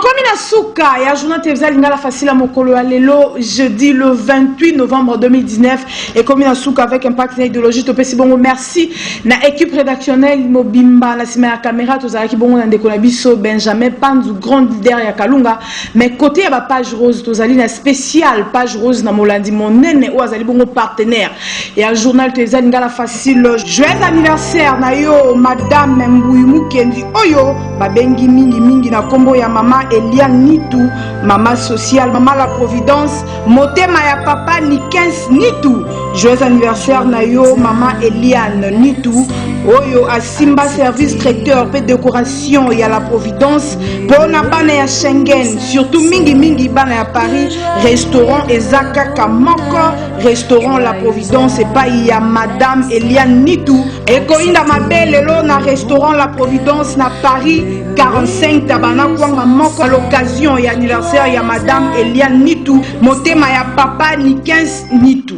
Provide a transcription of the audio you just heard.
Tokomi na suka ya journal télévisé Lingala Facile mokolo ya lelo, jeudi le 28 novembre 2019. Ekomi na suka avec Impact na idéologie. Topesi bongo merci na équipe rédactionnelle mobimba. Na nsima ya caméra, tozalaki bongo na ndeko na biso Benjamin Panzu, grand leader ya Kalunga. Mais côté ya bapage rose, tozali na spécial page rose na molandi monene oyo azali bongo partenaire ya journal télévisé Lingala Facile. Joyeux anniversaire na yo, madame Mbuyu Mukendi, oyo babengi mingimingi na nkombo ya mama Eliane Nitu, mama sociale, mama la Providence, motema ya papa Nikens Nitu. Joyeux anniversaire na yo, mama Eliane Nitu, oyo asimba service traiteur mpe décoration ya La Providence mpo na bana ya Schengen, surtout mingimingi bana ya Paris. Restaurant eza kaka moko, restaurant La Providence epai ya madame Eliane Nitu. Ekoyinda mabe lelo na restaurant La Providence na Paris 45 Tabana Kwanga moko, à l'occasion ya anniversaire ya madame Eliane Nitu, motema ya papa Nikens Nitu.